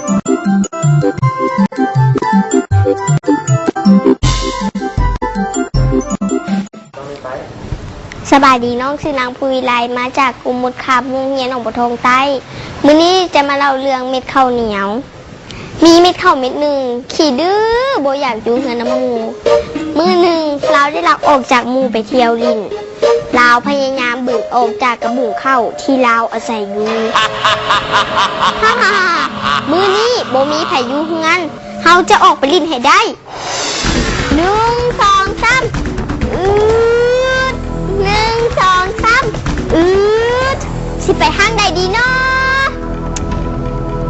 ສະບາຍດີ, ນ້ອງຊື່ນາງພູວິໄລ ມາຈາກກຸ່ມມົດຄາບ ໂຮງຮຽນໜອງບົວທອງໃຕ້. ມື້ນີ້ຈະມາເລົ່າເລື່ອງເມັດເຂົ້າໜຽວ. ມີເມັດເຂົ້າເມັດໜຶ່ງ ຂີ້ດື້ ບໍ່ຢາກຢູ່ເຮືອນນຳໝູ່. ມື້ໜຶ່ງ ລາວໄດ້ລັກອອກຈາກໝູ່ໄປທ່ຽວຫຼິ້ນ. ລາວພະຍາຍາມບືນອອກຈາກກະບຸງເຂົ້າທີ່ລາວອາໄສຢູ່. ມື້ນີ້ບໍ່ມີໃຜຢູ່ເຮືອນ, ເຮົາຈະອອກໄປຫຼິ້ນໃຫ້ໄດ້. ໜຶ່ງ ສອງ ສາມ ອືດ ໜຶ່ງ ສອງ ສາມ ອືດ ຊິໄປທາງໃດດີນໍ?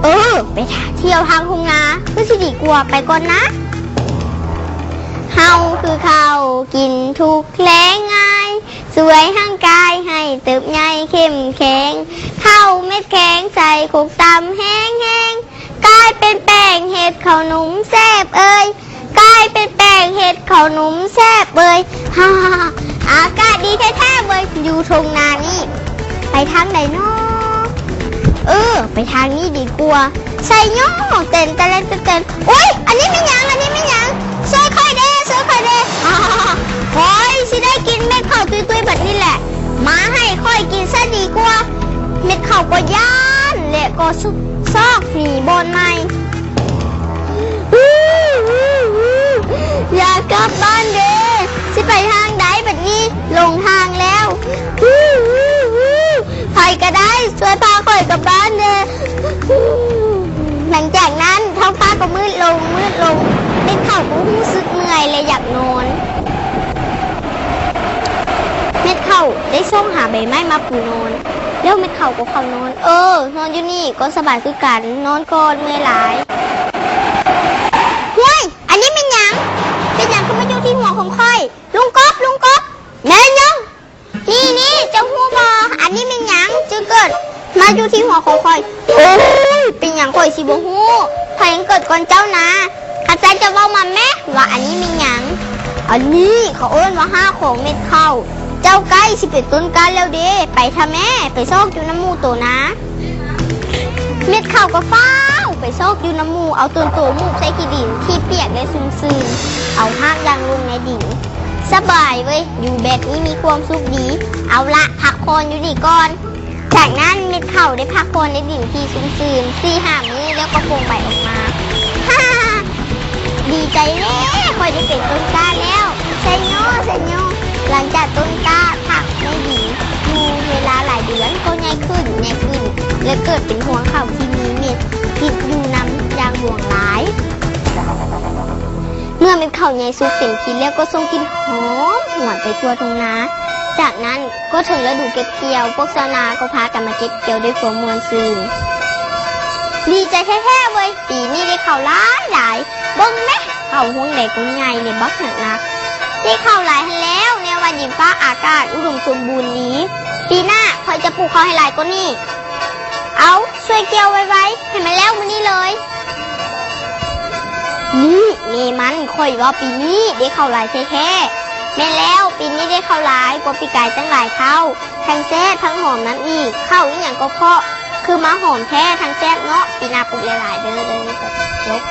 ເອີ ໄປທ່ຽວທາງທົ່ງນາ ຄືຊິດີກວ່າ, ໄປກ່ອນນະ. ເຮົາຄືເຂົ້າ ກິນທຸກແລງງ່າຍ, ຊ່ວຍຮ່າງກາຍໃຫ້ເຕີບໃຫຍ່ເຂັ້ມແຂງ, ເຂົ້າເມັດແຂງໃສ່ຄົກຕຳແຮງໆ, ກາຍເປັນແປ້ງເຮັດເຂົ້າໜຸ່ມແຊບເອີຍ, ກາຍເປັນແປ້ງເຮັດເຂົ້າໜຸ່ມແຊບເອີຍ. ອາກາດດີແທ້ໆເວີຍ ຢູ່ທົ່ງນານີ້. ໄປທາງໃດນໍ? ເອີ ໄປທາງນີ້ດີກວ່າ. ໄຊໂຍ ເຕັ້ນຕະແລນຕະແຕນ. ໂອ້ຍ ອັນນີ້ແມ່ນຫຍັງ? ອັນນີ້ແມ່ນຫຍັງ? ຊ່ວຍຂ້ອຍແດ່ ຊ່ວຍຂ້ອຍແດ່. ຂ້ອຍຊິໄດ້ກິນເມັດເຂົ້າຕຸ້ຍໆບັດນີ້ແຫຼະ. ມາໃຫ້ຂ້ອຍກິນຊະດີກວ່າ. ເມັດເຂົ້າກໍຢ້ານ ແລະກໍຊອກໜີບ່ອນໃໝ່. ຢາກກັບບ້ານເດ ຊິໄປທາງໃດບັດນີ້? ຫຼົງທາງແລ້ວ. ໃຜກໍໄດ້ ຊ່ວຍພາຂ້ອຍກັບບ້ານແດ່. ຫຼັງຈາກນັ້ນ ທ້ອງຟ້າກໍມືດລົງ ມືດລົງ, ເມັດເຂົ້າກໍຮູ້ສຶກເມື່ອຍ ແລະ ຢາກນອນ. ເມັດເຂົ້າໄດ້ຊອກຫາໃບໄມ້ມາປູນອນ, ແລ້ວເມັດເຂົ້າກໍເຂົ້ານອນ. ເອີ ນອນຢູ່ນີ້ກໍສະບາຍຄືກັນ, ນອນກ່ອນ, ເມື່ອຍຫຼາຍ. ຫ້ວຍ ອັນນີ້ແມ່ນຫຍັງ? ເປັນຫຍັງຄືມາຢູ່ທີ່ຫົວຂອງຂ້ອຍ? ລຸງກົບ ລຸງກົບ. ແມ່ນຫຍັງ? ນີ້ໆ ເຈົ້າຮູ້ບໍ່? ອັນນີ້ແມ່ນຫຍັງ ຈຶ່ງເກີດມາຢູ່ທີ່ຫົວຂອງຂ້ອຍ? ໂອ້ຍ ເປັນຫຍັງຂ້ອຍຊິບໍ່ຮູ້? ຂ້ອຍຍັງເກີດກ່ອນເຈົ້ານາ. ຄັນຊັ້ນເຈົ້າເວົ້າມາແມ້ ວ່າອັນນີ້ແມ່ນຫຍັງ? ອັນນີ້ເຂົາເອີ້ນວ່າຮາກຂອງເມັດເຂົ້າ. ເຈົ້າໃກ້ຊິເປັນຕົ້ນກ້າແລ້ວເດ້. ໄປທະແມ້ ໄປຊອກຢູ່ນຳໝູ່ໂຕນາ. ເມັດເຂົ້າກໍຟ້າວໄປຊອກຢູ່ນຳໝູ່, ເອົາຕົນໂຕໝູບໃສ່ຂີ້ດິນທີ່ປຽກ ແລະ ຊຸ່ມຊື່ນ, ເອົາຮາກຝັງລົງໃນດິນ. ສະບາຍເວີຍ ຢູ່ແບບນີ້ມີຄວາມສຸກດີ. ເອົາລະ ພັກຜ່ອນຢູ່ນີ້ກ່ອນ. ຈາກນັ້ນເມັດເຂົ້າໄດ້ພັກຜ່ອນໃນດິນທີ່ຊຸ່ມຊື່ນສີ່ຫ້າມື້ ແລ້ວກໍໂປ່ງໃບອອກມາ. ຮາ ດີໃຈແລ້ວ ຂ້ອຍໄດ້ເປັນຕົ້ນກ້າແລ້ວ. ໄຊໂຍ ໄຊໂຍ. ຫຼັງຈາກຕົ້ນກ້າພັກໃນດິນຢູ່ເວລາຫຼາຍເດືອນ ກໍໃຫຍ່ຂຶ້ນ ໃຫຍ່ຂຶ້ນ ແລະ ເກີດເປັນຮວງເຂົ້າທີ່ມີເມັດຕິດຢູ່ນຳຢ່າງຫຼວງຫຼາຍ. ເມື່ອເມັດເຂົ້າໃຫຍ່ສຸກເຕັມທີ່ແລ້ວ ກໍສົ່ງກິ່ນຫອມຫວນໄປທົ່ວທົ່ງນາ. ຈາກນັ້ນກໍເຖິງລະດູເກັບກ່ຽວ, ພວກຊາວນາກໍພາກັນມາເກັບກ່ຽວດ້ວຍຄວາມມ່ວນຊື່ນ. ດີໃຈແທ້ໆເວີຍ ປີນີ້ໄດ້ເຂົ້າຫຼາຍໆ. ເບິ່ງແມ້ ເຂົ້າຮວງໃດກໍໃຫຍ່ ແລະ ບັກໜັກໆ. ໄດ້ເຂົ້າຫຼາຍຫັ້ນແລ້ວ, ແນວວ່າດິນຟ້າອາກາດອຸດົມສົມບູນດີ. ປີໜ້າຂ້ອຍຈະປູກເຂົ້າໃຫ້ຫຼາຍກວ່ານີ້. ເອົາ ຊ່ວຍກ່ຽວໄວໆ ໃຫ້ມັນແລ້ວມື້ນີ້ເລີຍ. ນີ້ແມ່ມັນ, ຂ້ອຍວ່າປີນີ້ໄດ້ເຂົ້າຫຼາຍແທ້ໆ. ແມ່ນແລ້ວ, ປີນີ້ໄດ້ເຂົ້າຫຼາຍກວ່າປີກາຍຕັ້ງຫຼາຍເທົ່າ. ທັງແຊບທັງຫອມນຳອີກ. ເຂົ້າອີ່ຫຍັງກໍເພາະ ຄືມາຫອມແທ້ ທັງແຊບເນາະ. ປີໜ້າປູກຫຼາຍໆເດີ. ຈົບ.